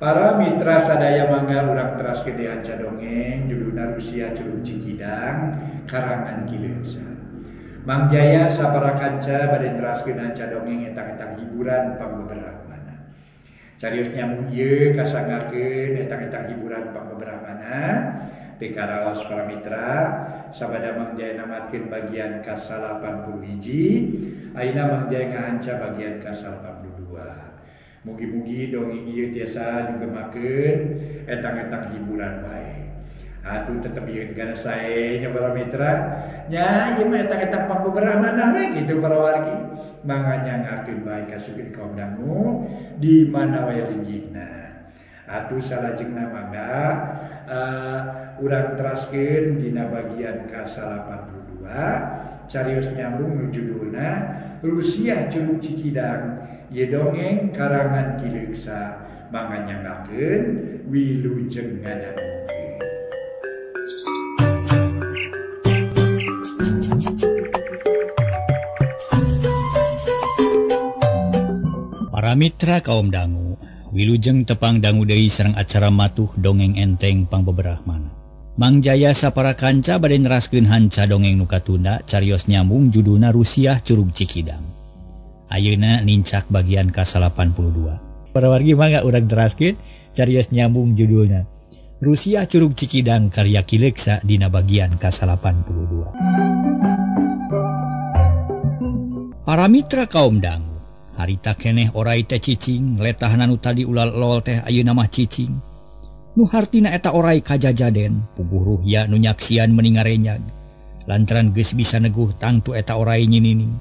Para mitra sadaya mangga urang teraskeun deui hanca dongeng judulna Rusia Curug Cikidang karangan Ki Leuksa. Mang Jaya sapara kanca bade neraskeun hanca dongeng etang-etang hiburan pangbeberahmana. Carios nyambung ieu kasanggakeun etang-etang hiburan pangbeberahmana teu karaos para mitra sabada Mang Jaya namatkeun bagian ka-81, ayeuna Mang Jaya ngahanca bagian ka-82. Mugi-mugi dongeng ieu tiasa nyugemakeun etang-etang hiburan bae. Atuh tetep yeun kana sae nya para mitra. Nya ieu mah etang-etang pangbeberahmana we kitu para wargi. Mangga nyanggakeun bae ka sugih kaum dangu di mana wae linggihna. Atuh salajengna mangga urang teraskeun dina bagian ka-82 carios nyambung nu judulna Rusia Curug Cikidang ieu dongeng karangan Ki Leuksa. Mangga nyanggakeun wilujeng ngadangukeun. Para mitra kaum dangu, wilujeng tepang dangu deui sareng acara matuh dongeng enteng pangbeberahmana. Mang Jaya sapara kanca bade neraskeun hanca dongeng nu katunda carios nyambung judulna Rusiah Curug Cikidang. Ayeuna nincak bagian ka-82. Para wargi mangga urang teraskeun carios nyambung judulna Rusiah Curug Cikidang karya Ki Leuksa dina bagian ka-82. Para mitra kaum dangu, harita keneh orai teh cicing, letahna nu tadi ulal lol teh ayeuna mah cicing. Nu hartina eta orai kajajaden, puguh ruhya nu nyaksian meni ngarenyag. Lantaran geus bisa neguh tangtu eta orai nyinining.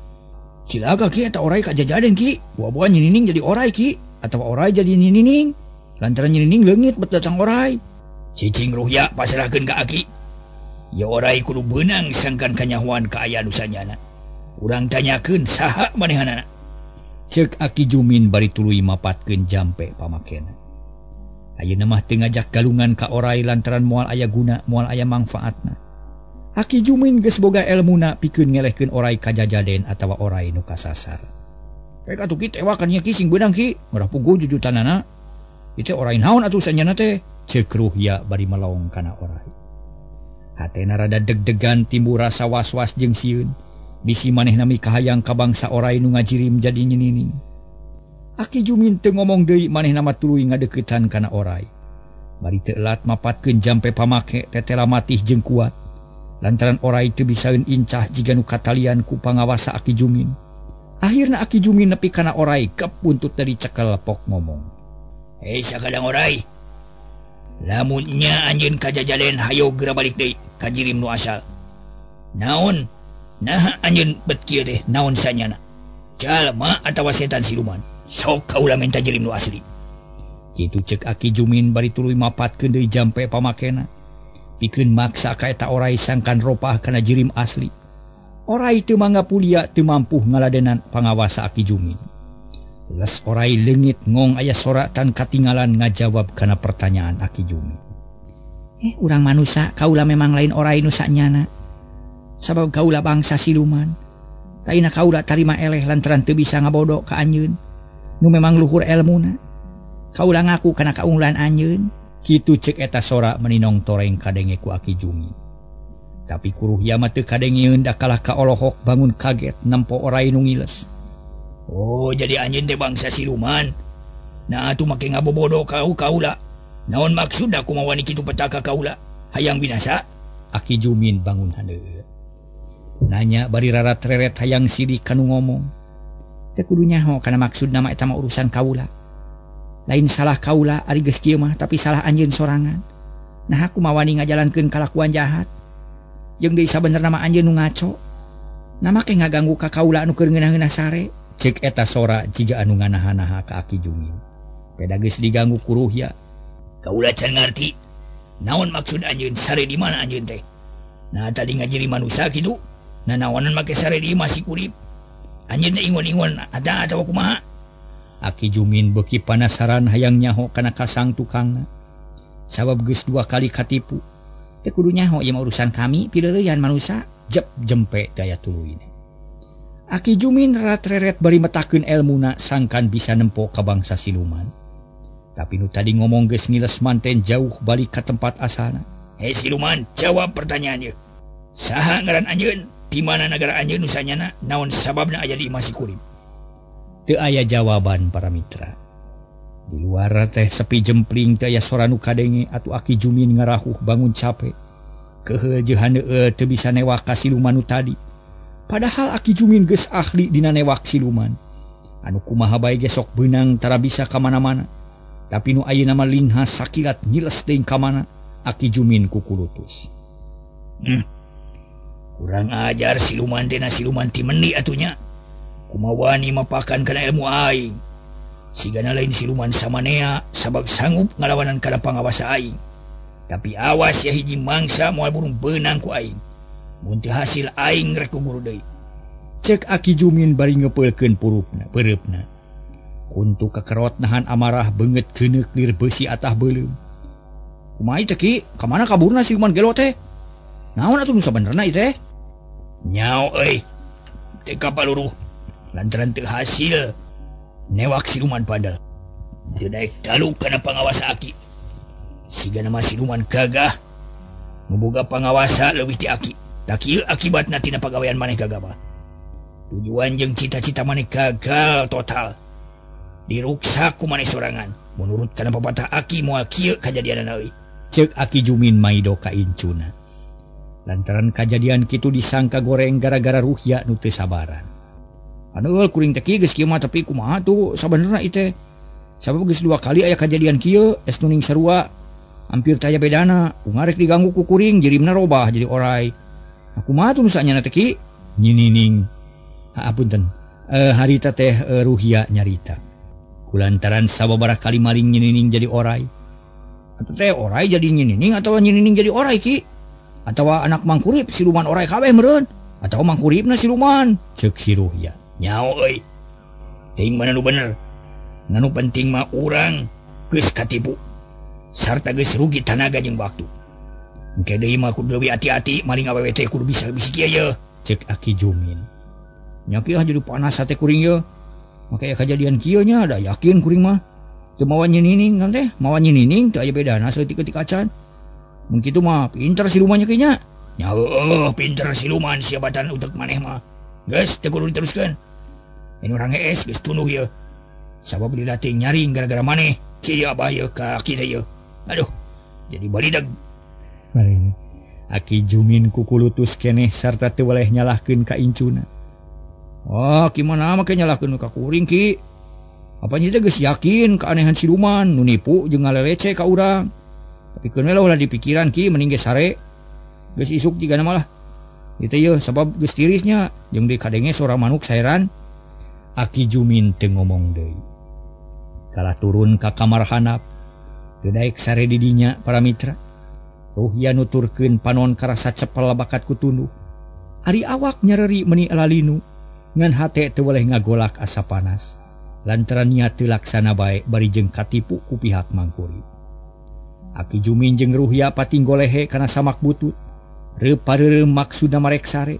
Cilaka ki eta orai kajajaden ki, buah-buah nyinining jadi orai ki, atawa orai jadi nyinining. Lantaran nyinining leungit bet datang orai. Cicing ruhya pasrahkeun ka aki. Ya orai kudu beunang sangkan kanyahoan ka aya nu sanyana. Urang tanyakeun saha manehanana. Ceuk Aki Jumin bari tuluy mapatkeun jampe pamakena. Ayeuna mah teu ngajak galungan ka orai lantaran moal aya guna, moal aya mangfaatna. Aki Jumin geus boga elmuna pikeun ngelehkeun orai kajajaden atawa orai nu kasasar. Rek atuh ki tewakan nya ki sing beunang ki, marah puguh jujutanana. Ieu teh orai naon atuh sanyana teh? Ceuk Ruhya bari melong kana orai. Hatena rada deg-degan timbul rasa was-was jeung sieun. Bisi manehna mikahayang ka bangsa orai nu ngajirim jadi nyinining. Aki Jumin teu ngomong deui manehna mah tuluy ngadeuketan kana orai. Bari teu elat mapatkeun jampe pamake tetela matih jeung kuat. Lantaran orai teu bisaeun incah jiga nu katalian ku pangawasa Aki Jumin. Akhirna Aki Jumin nepi kana orai kepuntut dari cekel pok ngomong. Hei sakadang orai. Lamun nya anjeun kajajaden hayo geura balik deui ka jirim nu asal. Naon? Nah anjeun bet kieu teh naon sanyana? Jalma atawa setan siluman? Sok kaula minta jirim nu asli. Kitu ceuk Aki Jumin bari tuluy mapatkeun deui jampe pamakena. Pikeun maksa ka eta orai sangkan ropah kana jirim asli. Orai teu mangga pulia teu mampu ngaladenan pangawasa Aki Jumin. Les orai leungit ngong aya sora tan katingalan ngajawab kana pertanyaan Aki Jumin. Urang manusa kaula memang lain orai nu sanyana. Sabab kaula bangsa siluman. Taina kaula tarima eleh lantaran teu bisa ngabodo ka anjeun. Nu memang luhur elmuna. Kaula ngaku kana kaunggulan anjeun. Kitu ceuk eta sora meninong toreng kadenge ku Aki Jumin. Tapi ku Ruhya mah teu kadengeun da kalah ka olohok bangun kaget nempo orai nu ngiles. Oh jadi anjeun teh bangsa siluman. Nah atuh make ngabobodo kau kaula. Naon maksud aku mawani kitu petaka kaula? Hayang binasa? Aki Jumin bangun handeueut. Nanya bari rarat-reret hayang sidik kanu ngomong. Teu kudu nyaho kana maksud nama eta mah urusan kaula. Lain salah kaula ari geus kieu mah tapi salah anjeun sorangan. Nah aku mawani ngajalankeun kalakuan jahat. Jeung deui sabenerna mah anjeun nu ngaco. Nah make ngaganggu ka kaula anu keur ngeunah-ngeunah sare. Ceuk eta sora jiga anu nganaha-naha ka Aki Jumin. Peda geus diganggu ku Ruhya. Kaula can ngarti. Naon maksud anjeun sare di mana anjeun teh? Nah tadi ngajiri manusia kitu. Nah naonan make sare di masih kurip. Anjeun teh ingon-ingon ada atawa kumaha? Aki Jumin beuki panasaran hayang nyaho kana kasang tukangna. Sabab geus dua kali katipu. Teu kudu nyaho ieu mah urusan kami pileuleuyan manusia. Jep jempe daya tuluy. Aki Jumin ratreret bari metakeun elmuna sangkan bisa nempo ka bangsa siluman. Tapi nu tadi ngomong geus ngiles manten jauh balik ka tempat asalna. Hei siluman, jawab pertanyaannya. Saha ngaran anjeun? Di mana nagara anjeun nu sanyana? Naon sababna aya di imah si kuring? Teu aya jawaban para mitra. Di luar teh sepi jempling teu aya sora nu kadenge atuh Aki Jumin ngarahuh bangun capek. Keheul jeung haneueul teu bisa newak ka siluman nu tadi. Padahal Aki Jumin geus ahli dina newak siluman. Anu kumaha bae ge sok beunang tara bisa ka mana-mana. Tapi nu ayeuna mah linghas sakilat nyiles teuing ka mana Aki Jumin kukulutus. Kurang ajar siluman teh na siluman ti mendi atunya. Kumawani mapakan kana ilmu aing. Sigana lain siluman samanea sabab sanggup ngalawanan kana pangawasa aing. Tapi awas ya hiji mangsa moal burung beunang ku aing. Mun teu hasil aing rek guru deui. Cek Aki Jumin bari ngepeulkeun purupna, peureupna. Kuntu kakerot nahan amarah beungeut geuneuk lir beusi atah beuleum. Kumaha teh Ki? Ka mana kaburna siluman gelo teh? Naon atuh nu sabenerna ieu teh? Nyao euy. Teu kapaluruh. Lantaran teu hasil newak siluman pandal. Teu daek taluk kana pangawasa Aki. Sigana mah siluman gagah nu boga pangawasa leuwih ti Aki. Tak kieu akibatna tina pagawean maneh gagabah. Tujuan jeung cita-cita maneh gagal total. Diruksak ku maneh sorangan. Menurut kana papatah Aki moal kieu kajadianana euy. Ceuk Aki Jumin maido ka incuna. Lantaran kajadian kitu disangka goreng gara-gara Ruhya nu teu sabaran. Anueul kuring teh geus kieu mah tapi kumaha tuh sabenerna ieu teh. Sabab geus 2 kali aya kajadian kieu, es nuning sarua. Hampir taya bedana, ungarek diganggu ku kuring jirimna robah jadi orai. Kumaha tuh nu sanyana teh Ki? Nyinining. Hapunten. Harita teh Ruhya nyarita. Kulantaran sababaraha kali maling nyinining jadi orai. Atau teh orai jadi nyinining atawa nyinining jadi orai Ki? Atawa anak mangkurip siluman orai kabeh meureun? Atawa mangkuripna siluman? Ceuk si Ruhya. Nyao euy. Teuing mana nu bener. Nu penting mah urang geus katipu. Sarta geus rugi tanaga jeung waktu. Engke deui mah kudu leuwih hati-hati maling awewe teh kudu bisa bisi kieu ye. Ceuk Aki Jumin. Nya kieu jadi panas hate kuring ye. Make aya kajadian kieu nya da yakin kuring mah. Teu mawa nyinining kan teh, mawa nyinining teu aya bedana saeutik-eutik acan. Mun kitu mah pinter silumannya kieu nya. Nya heueuh pinter siluman sia batan utek maneh mah. Geus teu kudu diteruskeun. Ini urang hees geus tunduh ieu. Sabab dilatih nyaring gara-gara maneh. Kieu abah ieu ka aki teh ieu. Aduh, jadi balidag. Aki Jumin kukulutus keneh sarta teu weleh nyalahkeun ka incuna. Wah, gimana make nyalahkeun ka kuring Ki? Apa nya teh geus yakin keanehan siluman nu nipu jeung ngalelece ka urang. Tapi keun we ulah dipikiran Ki, mending geus sare. Geus isuk jigana malah. Ieu teh yeuh sabab geus tirisnya jeung deui kadenge sora manuk saeran. Aki Jumin teu ngomong deui. Kalah turun ka kamar handap. Teu daek sare di dinya para mitra. Ruhya nuturkeun panon karasa cepel bakat ku tunduh. Ari awak nyereri meni lalinu ngan hate teu weleh ngagolak asa panas. Lantaran niat teu laksana bae bari jeung katipu ku pihak mangkuri. Aki Jumin jeung Ruhya patinggolehe kana samak butut. Reup pareureum maksudna marek sare.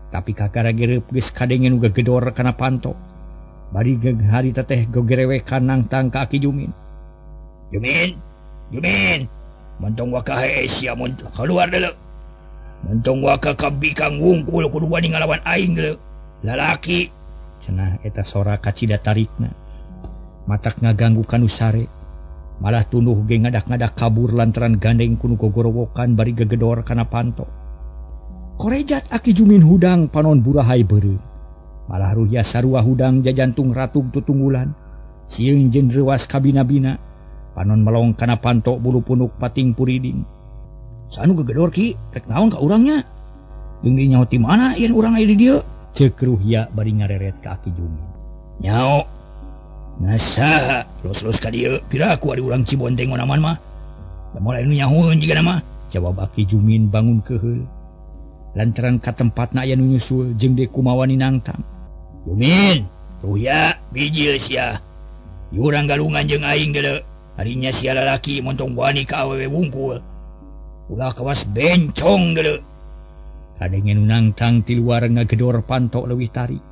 Tapi kakara gereup geus kadenge nu gegedor kana panto. Bari geung harita teh gogerewekan nangtang ka Aki Jumin. Jumin, Jumin. Montong waka hees sia mun keluar deuleu. Montong waka ka bikang wungkul kudu wani ngalawan aing deuleu. Lalaki cenah eta sora kacida tarikna. Matak ngaganggu kanu sare. Malah tunduh ge ngadak-ngadak kabur lantaran gandeng kunu gogorowokan bari gegedor kana panto. Korejat Aki Jumin hudang panon burahai beureum. Malah Ruhya sarua hudang jajantung ratug tutunggulan. Sieun jeung reuas kabina-bina. Panon melong kana panto bulu punuk pating puriding. Sanu gegedor Ki, rek naon ka urangnya? Jeung nyaho ti mana yen urang aya di dieu? Ceuk Ruhya bari ngareret ka Aki Jumin. Nyao. Nasaha los-los ka dieu, piraku ari urang Cibonteng onaman mah. Da moal anu nyahoeun jigana mah, jawab Aki Jumin bangun keheul. Lantaran ka tempatna aya nu nyusul jeung deui kumawani nangtang. Jumin, Ruhya, bijil sia. Urang galungan jeung aing deuleu. Harinya sia lalaki montong wani ka awewe wungkul. Ulah kawas bencong deuleu. Kadenge nu nangtang ti luar ngagedor panto leuwih tarik.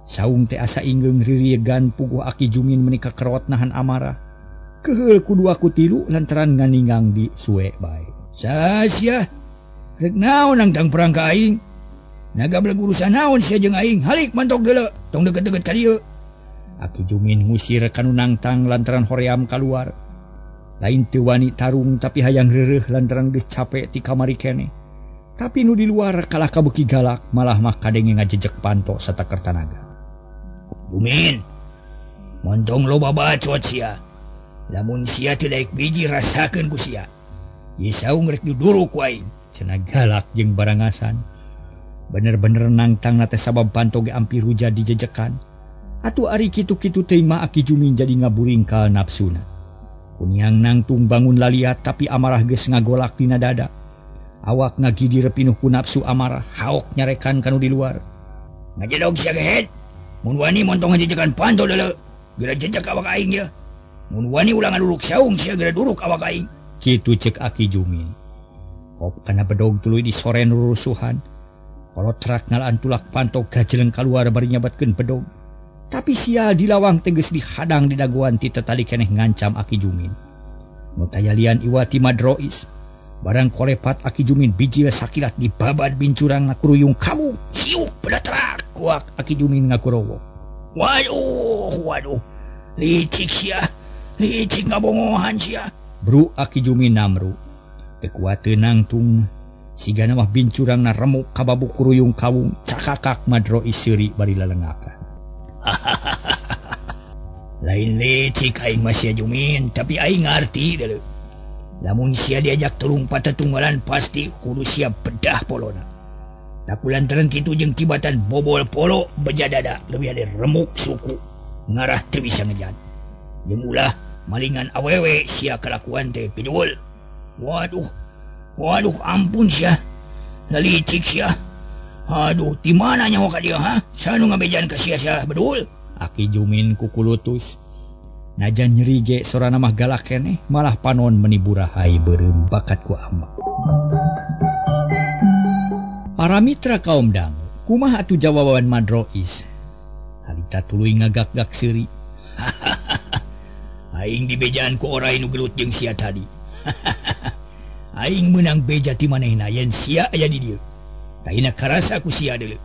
Saung teh asa inggeung ririegan puguh Aki Jumin meni kakerot nahan amarah. Keheul ku dua ku tilu lantaran nganingang di suwe bae. Sasia rek naon nangtang perang ka aing? Nagablek urusan naon sia jeung aing? Halik mantok deuleu, tong deket-deket ka dieu. Aki Jumin ngusir kanu nangtang lantaran hoream kaluar. Lain teu wani tarung tapi hayang reureuh lantaran geus capek ti kamari keneh. Tapi nu di luar kalah kabeuki galak malah mah kadenge ngajejek panto sataker tanaga. Jumin, montong loba bacot sia. Lamun sia teu daek biji rasakeun ku sia. Ieu saung rek diduruk ku aing. Cenah galak jeung barangasan. Bener-bener nangtang na teh sabab panto ge ampir hujan dijejekan. Atuh ari kitu-kitu teuing mah Aki Jumin jadi ngaburingkal nafsuna. Kuniang nangtung bangun laliat tapi amarah geus ngagolak dina dada. Awak ngagidir pinuh ku nafsu amarah, haok nyarekan kanu di luar. Ngajedog sia gehet. Mun wani montong ngajejekan panto deuleu, geura jejek awak aing ye. Mun wani ulah ngaduruk saung sia geura duruk awak aing. Kitu cek Aki Jumin. Kop kana bedog tuluy disoren rurusuhan. Kolotrak ngalaan tulak panto gajeleng kaluar bari nyabatkeun bedog. Tapi sial di lawang teges dihadang di daguan ti tetali keneh ngancam Aki Jumin. Nu tayalian iwati Madrois. Barang kolepat Aki Jumin bijil sakilat dibabad bincurang ngakuruyung kamu. Siuk pedatrak kuak Aki Jumin ngakurowok. Waduh, waduh. Licik sia. Licik ngabongohan sia. Bru Aki Jumin namru. Teu kuat teu nangtung. Sigana mah bincurang na remuk kababuk kuruyung kawung. Cakakak Madrois seuri bari lalengakan. Lain licik aing mah sia Jumin, tapi aing ngarti deuleu. Lamun sia diajak tulung patetunggalan pasti kudu sia bedah polona. Tapi lantaran kitu jeung kibatan bobol polo beja dada leuwih ade remuk suku ngarah teu bisa ngejat. Jeung ulah malingan awewe sia kalakuan teh pidul. Waduh, waduh ampun sia. Licik sia. Aduh, di mana nyawa ka dia ha? Sanu ngabejan ka sia sia bedul. Aki Jumin kukulutus. Najan nyeri ge sorana mah galak keneh, malah panon meniburahai beureum bakat ku ambek. Para mitra kaum dangu, kumaha atuh jawaban Madrois? Harita tuluy ngagak-gak seuri. Aing dibejaan ku orai nu gelut jeung sia tadi. Aing meunang beja ti manehna yen sia aya di dieu. Taina karasa ku sia deuleu.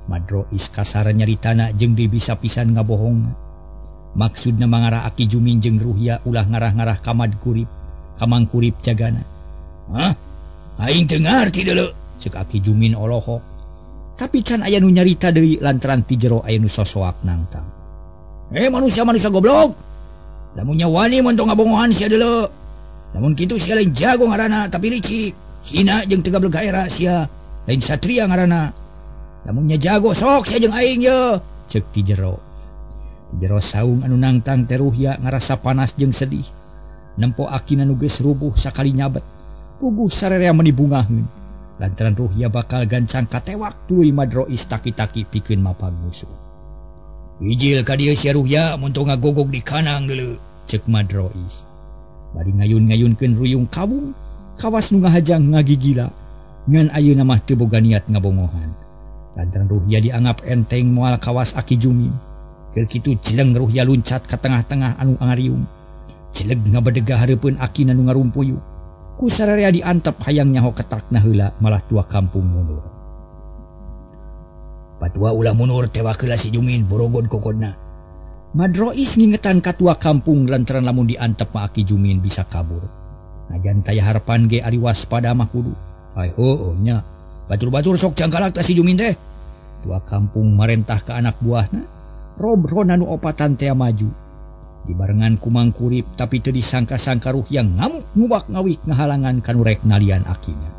Madrois kasar nyaritana jeung deui bisa pisan ngabohong. Maksudna mangarah Aki Jumin jeung Ruhya ulah ngarah-ngarah ka Madkurip, ka Mangkurip jagana. Hah? Aing teu ngarti deuleu, ceuk Aki Jumin olohok. Tapi can aya nu nyarita deui lantaran ti jero aya nu sosoak nangtang. Manusia-manusia goblok. Lamun nya wani montong ngabongohan sia deuleu. Lamun kitu sia lain jago ngaranna tapi licik. Hina jeung teu gablek gaera sia. Lain satria ngaranna. Lamun nya jago sok sia jeung aing ye, ceuk ti jero. Ti jero saung anu nangtang teh Ruhya ngarasa panas jeung sedih. Nempo akina nu geus rubuh sakali nyabet. Puguh sararea meuni bungaheun. Lantaran Ruhya bakal gancang katewak tuluy Madrois taki-taki pikeun mapag musuh. Wijil ka dieu sia Ruhya montong ngagogog di kanang deuleu, ceuk Madrois. Bari ngayun-ngayunkeun ruyung kawung, kawas nu ngahajang ngagigila. Ngan ayeuna mah teu boga niat ngabongohan. Lantaran Ruhya dianggap enteng moal kawas Aki Jumin. Keur kitu jeleng Ruhya luncat ka tengah-tengah anu ngariung. Jeleg ngabedega hareupeun akina nu ngarumpuyu. Ku sararea diantep hayang nyaho ketakna heula malah tua kampung mundur. Patua ulah mundur tewak heula si Jumin borogod kokodna. Madrois ngingetan ka tua kampung lantaran lamun diantep mah Aki Jumin bisa kabur. Najan taya harapan ge ari waspada mah kudu. Ai heueuh nya. Batur-batur sok cangkalak ta si Jumin teh. Tua kampung marentah ka anak buahna. Robrona nu opatan tea maju. Dibarengan ku Mangkurip tapi teu disangka-sangka Ruhya ngamuk ngubak ngawik ngahalangan kanu rek nalian akina.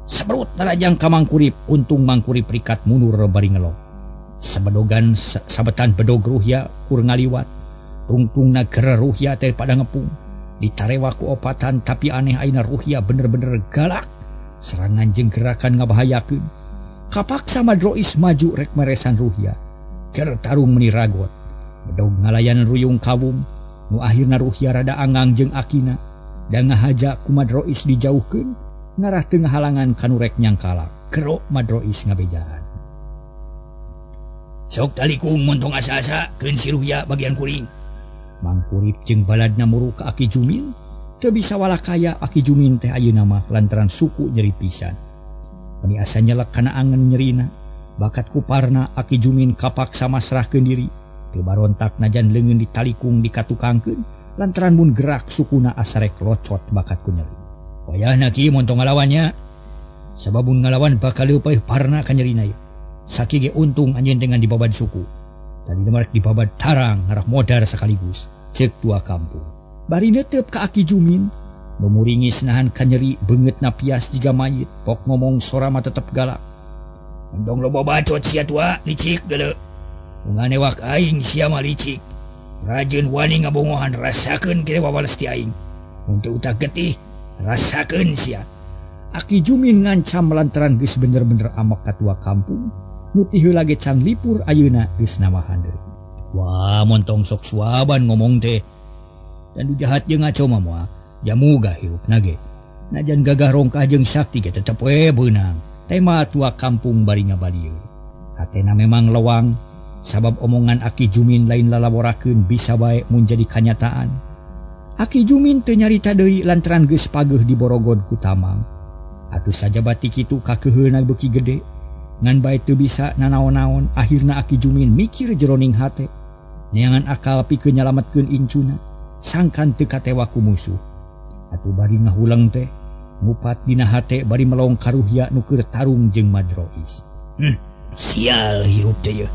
Saberut narajang ka Mangkurip, untung Mangkurip rikat mundur bari ngelok. Sabedogan sabetan bedog Ruhya kur ngaliwat. Tungtungna ger Ruhya teh pada ngepung. Ditarewa ku opatan tapi aneh ayeuna Ruhya bener-bener galak. Serangan jeung gerakan ngabahayakeun. Kapaksa Madrois maju rek meresan Ruhya. Ger tarung meuni ragot. Bedog ngalayan ruyung kawung. Nu akhirna Ruhya rada angang jeung akina. Da ngahaja ku Madrois dijauhkeun. Ngarah teu ngahalangan kanu rek nyangkalak. Kerok Madrois ngabejaan. Sok talikung montong asa-asa keun si Ruhya bagian kuring. Mangkurip jeung baladna muru ka Aki Jumin, teu bisa walakaya Aki Jumin teh ayeuna mah lantaran suku nyeri pisan. Meni asa nyelek kana angen nyerina, bakat kuparna Aki Jumin kapaksa masrahkeun diri. Teu barontak najan leungeun ditalikung dikatukangkeun, lantaran mun gerak sukuna asa rek locot bakat ku nyeri. Wayahna kieu montong ngalawannya, sabab mun ngalawan bakal leupeih parna ka nyerina ieu. Saki ge untung anjeun dengan dibabad suku. Tadi marek dibabad tarang ngarah modar sekaligus. Cek tua kampung. Bari netep ka Aki Jumin, nu muringis nahan kanyeri beungeut na pias jiga mayit, pok ngomong sora mah tetep galak. Endong loba bacot sia tua, licik deuleu. Nu nganewak aing sia mah licik. Rajeun wani ngabongohan rasakeun kieu wawales ti aing. Mun teu utah getih, rasakeun sia. Aki Jumin ngancam lantaran geus bener-bener amok ka tua kampung. Nu ti heula ge can lipur ayeuna geus namahan deui. Wah, montong sok suaban ngomong teh. Dan du jahat jeung ngaco mah moal jamuga hirupna ge. Najan gagah rongkah jeung sakti ge tetep we beunang. Tema tua kampung bari ngabalieu. Hatena memang lewang sabab omongan Aki Jumin lain lalaborakeun bisa bae mun jadi kanyataan. Aki Jumin teu nyarita deui lantaran geus pageuh diborogod ku Tamang. Atuh sajabati kitu kakeuheuna beuki gede. Ngan bae teu bisa nanaon-naon, akhirna Aki Jumin mikir jeroning hate. Neangan akal pikeun nyalametkeun incuna, sangkan teu katewa ku musuh. Atuh bari ngahuleng teh, ngupat dina hate bari melong ka Ruhya nu keur tarung jeung Madrois. Sial hirup teh yeuh.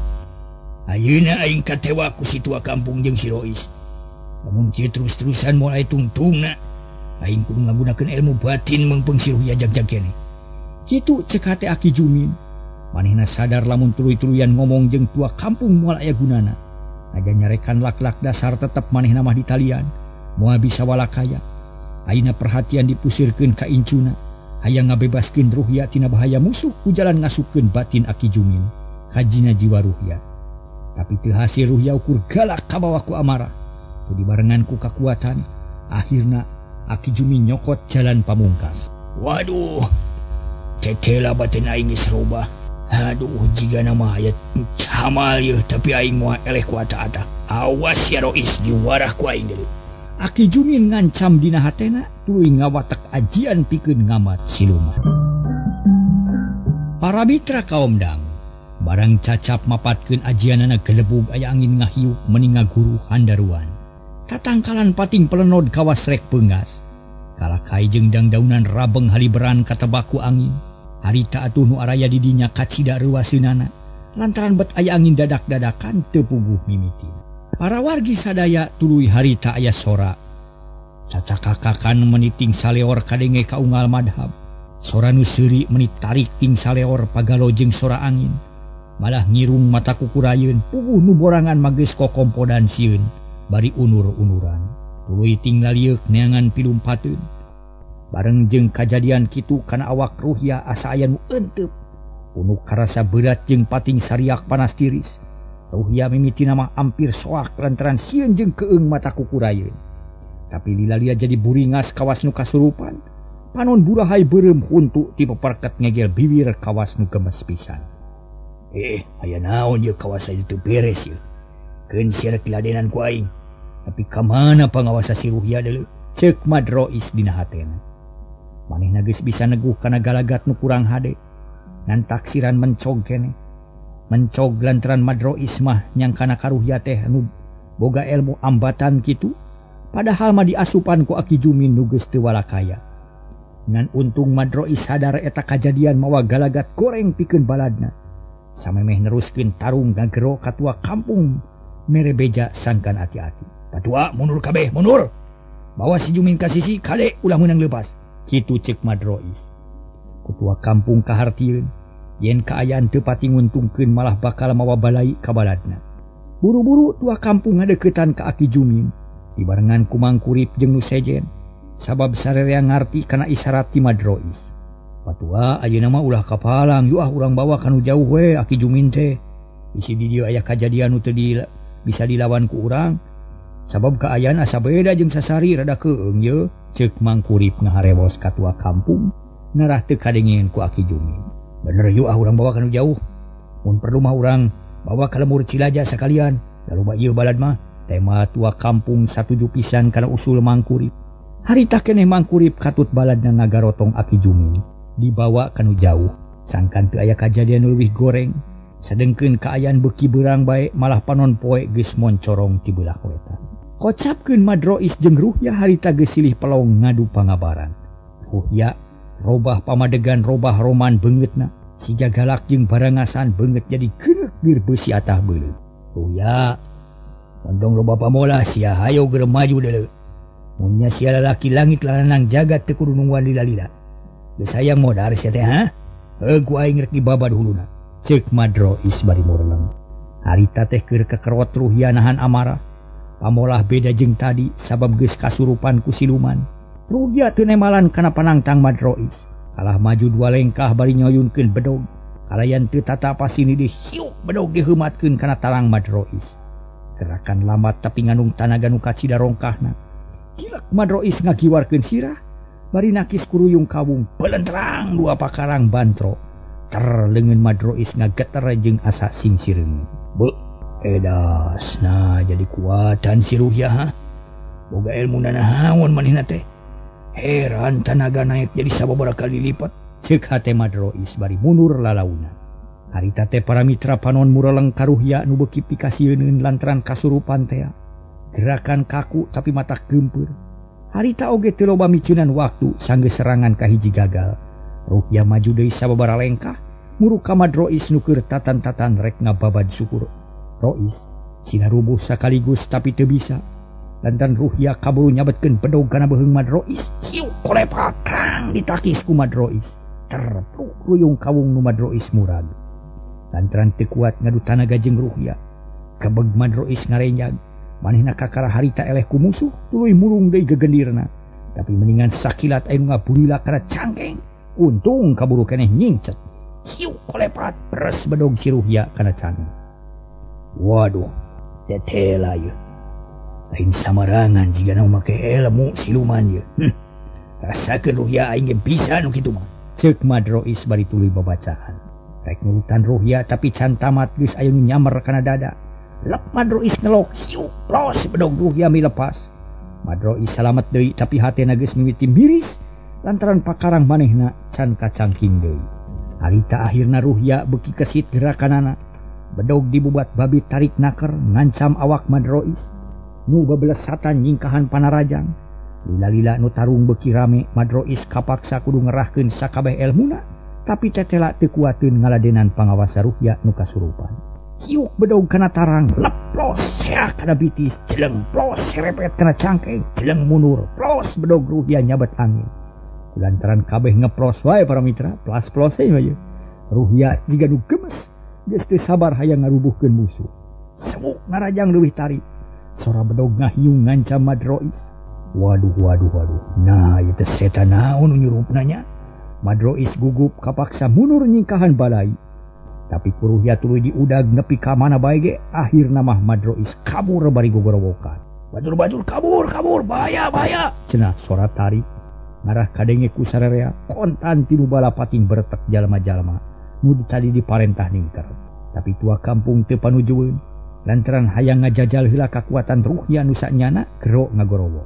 Ayeuna aing katewa ku si tua kampung jeung si Rois. Lamun kieu terus-terusan moal aya tungtungna, aing kudu ngagunakeun ilmu batin meungpeung si Ruhya jag-jag keneh. Kitu cek hate Aki Jumin. Manehna sadar lamun tuluy-tuluyan ngomong jeung tua kampung moal aya gunana. Aja nyarekan lak-lak dasar tetep manehna mah ditalian, moal bisa walakaya. Ayeuna perhatian dipusirkeun ka incuna, hayang ngabebaskeun Ruhya tina bahaya musuh ku jalan ngasupkeun batin Aki Jumin kajina jiwa Ruhya. Tapi teu hasil Ruhya ukur galak kabawa ku amarah. Teu dibarengan ku kakuatan, akhirna Aki Jumin nyokot jalan pamungkas. Waduh, tetela batin aing geus robah. Aduh, jiga nama aya camal yeuh tapi aing moal eleh ku ata-ata. Awas ya Rois diwarah ku aing deui. Aki Jumin ngancam dina hatena tuluy ngawatek ajian pikeun ngamat siluman. Para mitra kaum dang, barang cacap mapatkeun ajianana gelebug aya angin ngahiup meni ngaguru handaruan. Tatangkalan pating pelenod kawas rek peunggas. Kalakai jeung dangdaunan rabeng haliberan katebaku angin. Harita atuh nu araya di dinya kacida reuaseunana lantaran bet aya angin dadak-dadakan teu puguh mimiti. Para wargi sadaya tuluy harita aya sora. Cacakakakan meniting saleor kadenge ka unggal madhab. Sora nu seuri meni tarik ting saleor pagalo jeung sora angin. Malah ngirung mata kukurayeun puguh nu borangan mah geus kokompodan sieun bari unur-unuran. Tuluy ting lalieuk neangan pilumpateun. Bareng jeung kajadian kitu kana awak Ruhya asa aya nu euteup. Unu karasa berat jeung pating sariak panas tiris. Ruhya mimitina mah ampir soak lantaran sieun jeung keung mata kukurayeun. Tapi lila-lila jadi buringas kawas nu kasurupan. Panon burahai beureum huntu ti peperket ngegel bibir kawas nu gemes pisan. Aya naon ieu kawas aya teu beres ieu. Keun sia rek diladenan ku aing. Tapi ka mana pangawasa si Ruhya deuleu? Ceuk Madrois dina hatena. Manehna geus bisa neguh kana galagat nu kurang hade. Ngan taksiran mencog keneh. Mencog lantaran Madrois mah nyangkana ka Ruhya teh nu boga ilmu ambatan kitu, padahal mah diasupan ku Aki Jumin nu geus teu walakaya. Ngan untung Madrois sadar eta kajadian mawa galagat goreng pikeun baladna. Samemeh neruskeun tarung ngagero ka tua kampung mere beja sangkan ati-ati. Patua mundur kabeh, mundur. Bawa si Jumin ka sisi kade ulah meunang leupas. Kitu ceuk Madrois. Ketua kampung kahartieun yen kaayaan teu pati nguntungkeun malah bakal mawa balai ka baladna. Buru-buru tua kampung ngadeuketan ka Aki Jumin dibarengan ku Mangkurip jeung nu sejen sabab sarerea ngarti kana isyarat ti Madrois. Patua ayeuna mah ulah kapalang yuah urang bawa kanu jauh we Aki Jumin teh. Bisi di dieu aya kajadian nu teu bisa dilawan ku urang. Sabab kaayaan asa beda jeung sasari rada keung ye. Ceuk Mangkurip ngaharewos ka tua kampung narah teu kadengeng ku Aki Jumin. Bener yuk ah urang bawa kanu jauh. Mun perlu mah urang bawa ka lemur Cilaja sakalian. Lalu ieu balad mah. Tema tua kampung satuju pisan kana usul Mangkurip. Harita keneh Mangkurip katut baladna ngagarotong Aki Jumin dibawa kanu jauh. Sangkan teu aya kajadian nu leuwih goreng. Sadengkeun kaayaan beuki beurang bae malah panon poe geus moncorong ti beulah wetan. Kocapkeun Madrois jeung Ruhya harita geus silih pelong ngadu pangabaran. Ruhya robah pamadegan robah roman beungeutna. Siga galak jeung barangasan beungeut jadi geuneuk bir beusi atah beuleum. Ruhya Ondong loba pamolah sia hayo geura maju deuleu. Mun nya sia lalaki langit lalanang jagat teu kudu nungguan lila-lila. Geus hayang modar sia teh ha? Heuh ku aing rek dibabad huluna. Ceuk Madrois bari mureleng. Harita teh keur kekerot Ruhya nahan amarah. Pamolah beda jeung tadi sabab geus kasurupan ku siluman. Ruhya teu nemalan kana panangtang Madrois. Kalah maju dua lengkah bari nyoyunkeun bedog. Kalayan teu tata pasini di hiuk bedog diheumatkeun kana talang Madrois. Gerakan lambat tapi ngandung tanaga nu kacida rongkahna. Kilek Madrois ngagiwarkeun sirah bari nakis kuruyung kawung belentrang dua pakarang bantro. Ter leungeun Madrois ngageter jeung asa singsireung. Beuh, edas nah jadi kuatan si Ruhya ha. Boga ilmu nanahaon manehna teh. Heran tanaga naik jadi sababaraha kali lipat. Ceuk hate Madrois bari mundur lalauna. Harita teh para mitra panon mureleng ka Ruhya nu beuki pikasieuneun lantaran kasurupan tea. Gerakan kaku tapi mata geumpeur. Harita oge teu loba miceunan waktu sanggeus serangan kahiji gagal. Ruhya maju deui sababaraha lengkah muruk ka Madrois nu keur tatan-tatan rek ngababad syukur. Rois sinarubuh sakaligus tapi teu bisa. Lantaran Ruhya kaburu nyabetkeun bedog kana beuheung Madrois, hiu kolepak kang ditakis ku Madrois. Terpluk ruyung kawung nu Madrois murag. Lantaran teu kuat ngadu tanaga jeung Ruhya. Kebeg Madrois ngarenjag, manehna kakara harita eleh ku musuh, tuluy murung deui gegendirna. Tapi mendingan sakilat anu ngabulila kana cangkeng. Untung kaburu keneh nyingcet. Hiu kolepat beres bedog si Ruhya kana cangkeng. Waduh, tetela ieu. Lain samarangan jigana make ilmu siluman ieu. Rasakeun Ruhya aing ge bisa nu kitu mah. Ceuk Madrois bari tuluy babacaan. Rek nurutan Ruhya tapi can tamat geus aya nu nyamer kana dada. Lep Madrois ngelok hiu los bedog Ruhya milepas. Madrois salamet deui tapi hatena geus mimiti miris lantaran pakarang manehna can kacangking deui. Harita akhirna Ruhya beuki kesit gerakanana. Bedog dibubat babi tarik naker ngancam awak Madrois. Nu bebelesatan nyingkahan panarajang. Lila-lila nu tarung beuki rame Madrois kapaksa kudu ngerahkeun sakabeh elmuna. Tapi tetela teu kuateun ngaladenan pangawasa Ruhya nu kasurupan. Hiuk bedog kana tarang, leplos seak kana bitis, jeleng plos serepet kana cangkeng, jeleng mundur, plos bedog Ruhya nyabat angin. Lantaran kabeh ngeplos wae para mitra, plas-plos we. Ruhya jiga nu gemes, geus teu sabar hayang ngarubuhkeun musuh. Semuk ngarajang leuwih tarik. Sora bedog ngahiung ngancam Madrois. Waduh waduh waduh. Nah, ieu teh setan naon nu nyurupna nya? Madrois gugup kapaksa mundur nyingkahan balai. Tapi ku Ruhya tuluy diudag nepi ka mana bae ge, akhirna mah Madrois kabur bari gogorowokan. Batur-batur kabur kabur bahaya bahaya cenah sora tarik. Ngarah kadenge ku sararea kontan tinu balapating beretek jalma-jalma nu tadi diparentah ningker. Tapi tua kampung teu panujueun lantaran hayang ngajajal heula kakuatan Ruhya nu sanyana gero ngagorowo.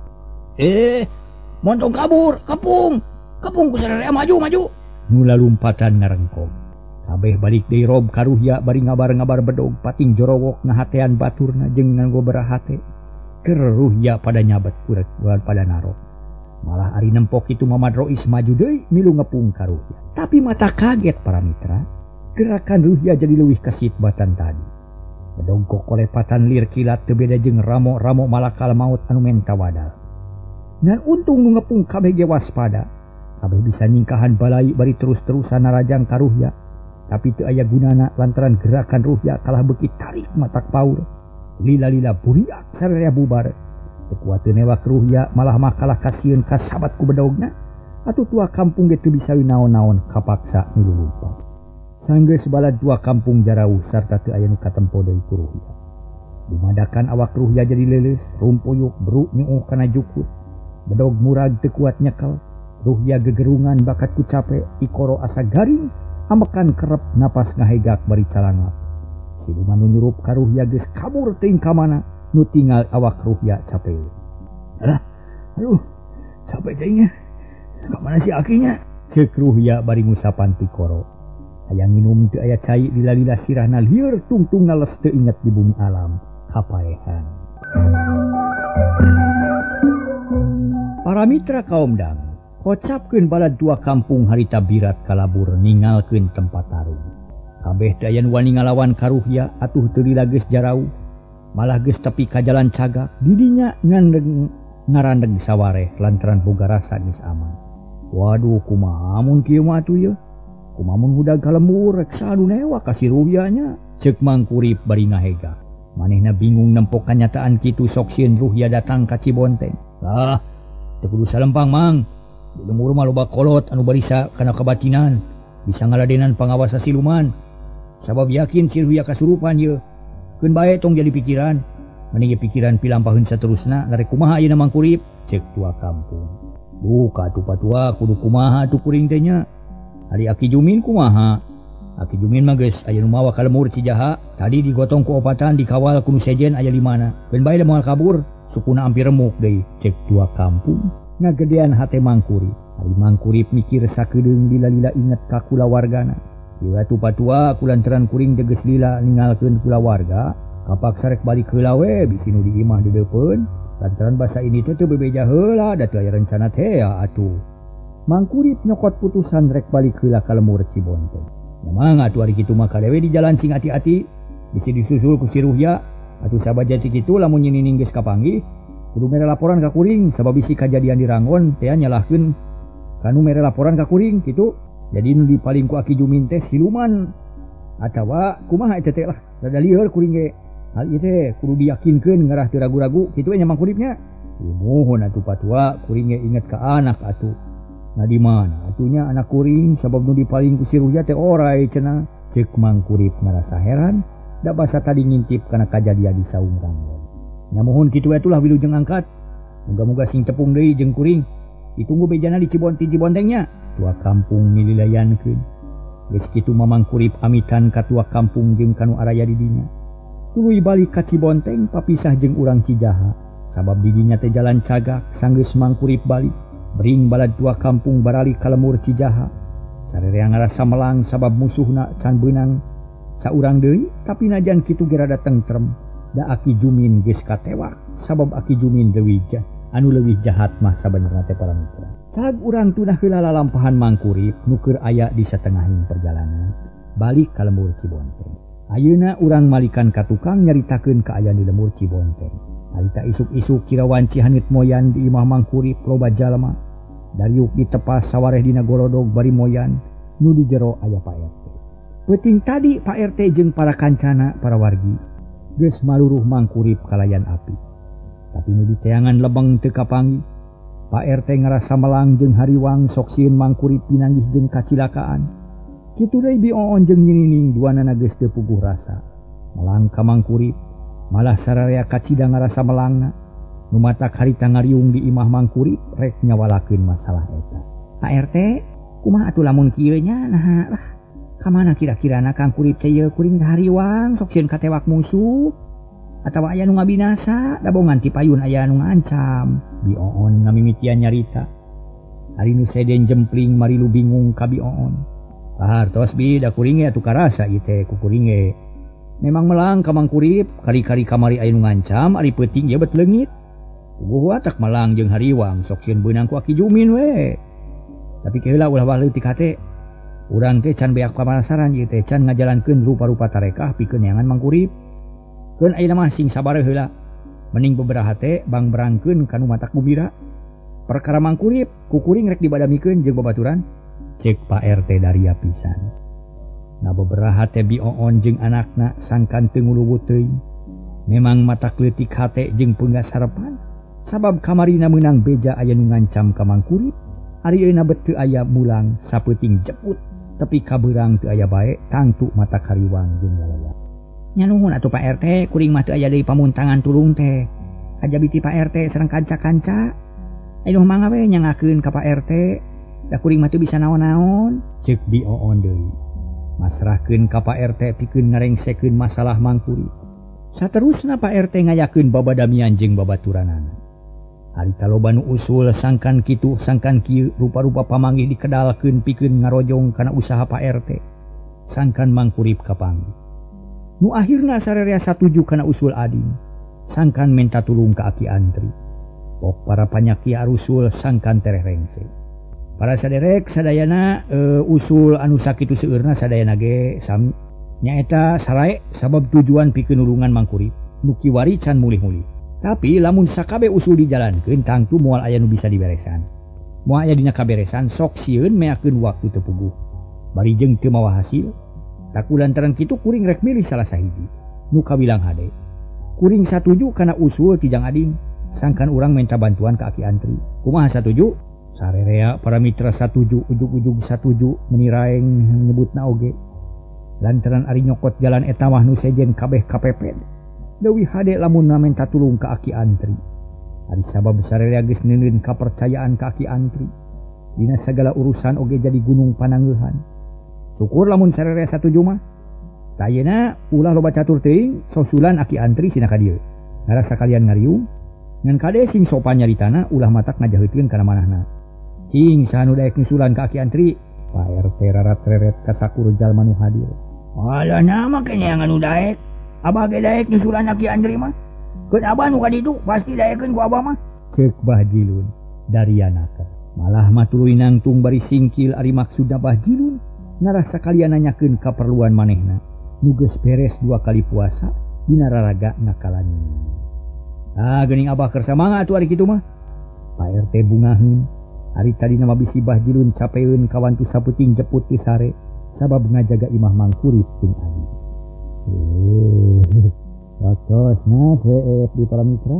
Montong kabur, kampung. Kampung ku sararea maju maju. Nu lalumpatan ngarengkong. Kabeh balik deui rob ka Ruhya bari ngabar-ngabar bedog pating jorowok ngahatean baturna jeung nganggo berahate. Keur Ruhya pada nyabet kuret pada narok. Malah ari nempok itu Madrois maju deui milu ngepung ka Ruhya. Tapi mata kaget para mitra, gerakan Ruhya jadi leuwih kesit batan tadi. Bedog kokolepatan lir kilat teu beda jeung ramo-ramo malakal maut anu menta wadal. Ngan untung nu ngepung kabeh ge waspada. Kabeh bisa nyingkahan balai bari terus-terusan narajang ka Ruhya. Tapi teu aya gunana lantaran gerakan Ruhya kalah beuki tarik matak paur. Lila-lila buriak sararea bubar. Teu kuat teu newak Ruhya malah mah kalah kasieun ka sabat ku bedogna. Atuh tua kampung ge teu bisa naon-naon kapaksa milu lumpat. Sanggeus balad tua kampung jarauh sarta teu aya nu katempo deui ku Ruhya. Dumadakan awak Ruhya jadi leuleus, rumpuyuk beruk nyuuh kana jukut. Bedog murag teu kuat nyekel. Ruhya gegerungan bakat ku cape, ikoro asa garing, ambekan kerep napas ngahegak bari calangap. Siluman nu nyurup ka Ruhya geus kabur teuing ka mana, Nu tinggal awak Ruhya capek. Alah, aduh, capek teh nya. Ka mana si akinya? Ceuk Ruhya bari ngusapan tikoro. Hayang nginum teu aya cai lila-lila sirahna lieur tungtung ngales teu inget di bumi alam kapaehan. Para mitra kaum dangu, kocapkeun balad dua kampung harita birat kalabur ningalkeun tempat tarung. Kabeh teu aya nu wani ngalawan ka Ruhya atuh teu lila geus jarauh. Malah geus tepi ka jalan cagak didinya ngandeng ngarandeg sawareh lantaran boga rasa geus aman. Waduh kumaha mun kieu mah atuh yeuh? Kumaha mun hudag ka lembur rek saha nu newak ka si Ruhya nya? Ceuk Mangkurip bari ngahega. Manehna bingung nempo kanyataan kitu sok sieun Ruhya datang ka Cibonteng. Lah, teu kudu salempang Mang. Di lembur mah loba kolot anu barisa kana kabatinan, bisa ngaladenan pangawasa siluman. Sabab yakin si Ruhya kasurupan yeuh. Keun bae tong jadi pikiran, mending ge pikiran pilampaheun saterusna larek kumaha ayeuna Mangkurip, ceuk tua kampung. Duka atuh patua kudu kumaha atuh kuring teh nya. Ari Aki Jumin kumaha? Aki Jumin mah geus aya nu mawa ka lembur Cijaha, tadi digotong ku opatan dikawal ku nu sejen aya limana. Keun bae da moal kabur, sukuna ampir remuk deui, ceuk tua kampung. Ngagedean hate Mangkurip. Ari Mangkurip mikir sakedeung lila-lila inget ka kulawargana. Ieu atuh patua kulantaran kuring teh geus lila ninggalkeun kulawarga, kapaksa rek balik heula we bisi nu di imah deudeupeun. Lantaran basa ini teh teu bebeja heula da teu aya rencana teh atuh. Mangkurip nyokot putusan rek balik heula ka lembur Cibonteng. Nya mangga atuh ari kitu mah kadewe di jalan sing ati-ati, bisi disusul ku si Ruhya. Atuh sabaja ti kitu lamun nyinining geus kapanggih, kudu mere laporan ka kuring sabab bisi kajadian di Ranggon teh nyalahkeun kanu mere laporan ka kuring kitu. Jadi nu dipaling ku Aki Jumin teh siluman atawa kumaha eta teh lah rada lieur kuring ge. Hal ieu teh kudu diyakinkeun ngarah teu ragu-ragu kitu nya Mangkuripnya. Muhun atuh patua kuring ge inget ka anak atuh. Nah di mana atunya anak kuring sabab nu dipaling ku si Ruhya teh orai cenah. Ceuk Mangkurip ngarasa heran da basa tadi ngintip kana kajadian di saung Ranggon. Nya muhun kitu atuh lah wilujeng angkat. Muga-muga sing tepung deui jeung kuring. Ditunggu bejana di Cibontengnya. Tua kampung mililayankeun. Geus kitu mah Mangkurip amitan ka tua kampung jeung kanu araya di dinya. Tuluy balik ka Cibonteng papisah jeung urang Cijaha. Sabab di dinya teh jalan cagak sanggeus Mangkurip balik. Bering balad tua kampung barali ka lembur Cijaha. Sarerea ngarasa melang sabab musuhna can beunang saurang deui, tapi najan kitu ge rada tentrem. Da Aki Jumin geus katewak sabab Aki Jumin leuwih anu leuwih jahat mah sabenerna teh para mitra. Cag urang tunah heula lalampahan Mangkurip nu keur aya di satengahing perjalanan balik ka lembur Cibonteng. Ayeuna urang malikan ka tukang nyaritakeun kaayaan di lembur Cibonteng. Harita isuk-isuk kira wanci haneut moyan di imah Mangkurip loba jalma. Dariuk ditepas sawareh dina gorodog bari moyan nu di jero aya Pak RT. Peuting tadi Pak RT jeung para kancana para wargi geus maluruh Mangkurip kalayan api. Tapi nu diteangan lebeng teu kapanggih. Pak RT ngarasa melang jeung hariwang sok sieun Mangkurip pinanggih jeung kacilakaan. Kitu deui Bi Oon jeung Nyinining duanana geus teu puguh rasa. Melang ka Mangkurip, malah sararea kacida ngarasa melangna. Nu matak harita ngariung di imah Mangkurip rek nyawalakeun masalah eta. Pak RT, kumaha atuh lamun kieu nya nah lah. Ka mana kira-kirana Kang Kurip teh yeuh kuring hariwang sok sieun katewak musuh. Atawa aya nu ngabinasa, da bongan ti payun aya nu ngancam. Bi Oon ngamimitian nyarita. Ari nu seden jempling marilu bingung ka Bi Oon. Pahartos bi da kuring ge atuh karasa ieu teh ku kuring ge. Memang melang ka Mangkurip, kari-kari kamari aya nu ngancam, ari peuting ieu bet leungit. Puguh watak melang jeung hariwang sok sieun beunang ku Aki Jumin we. Tapi keheula ulah leutik hate. Urang teh can beak pamanasaran ieu teh can ngajalankeun rupa-rupa tarekah pikeun neangan Mangkurip. Keun ayeuna mah sing sabar heula. Mending beberaha teh bang berangkeun ka nu matak gumira. Perkara Mangkurip ku kuring rek dibadamikeun jeung babaturan. Ceuk Pak RT daria pisan. Na beberaha teh Bi Oon jeung anakna sangkan teu nguluwut teuing. Memang matak leutik hate jeung peunggas harepan. Sabab kamarina meunang beja aya nu ngancam ka Mangkurip. Ari ayeuna bet teu aya mulang sapeuting jeput tepi ka beurang teu aya bae tangtu matak hariwang jeung lalaya. Nya nuhun atuh Pak RT, kuring mah teu aya deui pamuntangan tulung teh. Kajabi ti Pak RT sareng kanca-kanca. Ayeuna mangga we nyangakeun ka Pak RT, da kuring mah teu bisa naon-naon. Ceuk Bi Oon deui. Masrahkeun ka Pak RT pikeun ngarengsekeun masalah Mangkurip. Saterusna Pak RT ngayakeun babadamian jeung babaturanana. Harita loba nu usul sangkan kitu sangkan kieu rupa-rupa pamanggih dikedalkeun pikeun ngarojong kana usaha Pak RT. Sangkan mangkurip kapanggih. Nu akhirna sarerea satuju kana usul ading. Sangkan minta tulung ka Aki Antri. Pok para panyaki arusul sangkan tereh rengse. Para saderek sadayana usul anu sakitu seueurna sadayana ge sami. Nyaeta sarae sabab tujuan pikeun nulungan mangkurip nu kiwari can mulih-mulih. Tapi lamun sakabe usul dijalankeun tangtu moal aya nu bisa diberesan. Moal aya dina kaberesan sok sieun meakeun waktu teu puguh. Bari jeung teu mawa hasil. Taku lantaran kitu kuring rek milih salah sahiji nu kawilang hade. Kuring satuju kana usul ti Jang Ading, sangkan urang minta bantuan ka Aki Antri. Kumaha satuju? Sarerea para mitra satuju, ujug-ujug satuju meniraeng nyebutna oge. Lantaran ari nyokot jalan eta mah nu sejen kabeh kapepet. Leuwih hade lamun minta tulung ka Aki Antri. Ari sabab sarerea geus neuneun kapercayaan ka Aki Antri. Dina sagala urusan oge jadi gunung panangeuhan. Syukur lamun sarerea satuju mah. Ayeuna ulah loba catur teuing sosulan Aki Antri sina ka dieu. Ngarasa kalian ngariung ngan kade sing sopan nyaritana ulah matak ngajaheuteun kana manahna. Cing saha nu daek nyusulan ka Aki Antri? Pak RT rarat reret ka sakur jalma nu hadir. Alah nama kenyangan nu daek. Abah ge daek nyusulan Aki Antri mah. Keun abah nu ka ditu pasti daekeun ku abah mah. Ceuk Bah Jilun darianaka. Malah mah tuluy nangtung bari singkil ari maksudna Bah Jilun ngarasa kalian nanyakeun kaperluan manehna. Nu geus beres 2 kali puasa dina raraga ngakalani. Ah geuning abah keur samanga atuh ari kitu mah. Pak RT bungaheun. Ari tadina mah bisi Bah Jilun capeun kawantu saputing jeput teu sare sabab ngajaga imah mangkurip jeung adi. Waktosna CF di para mitra.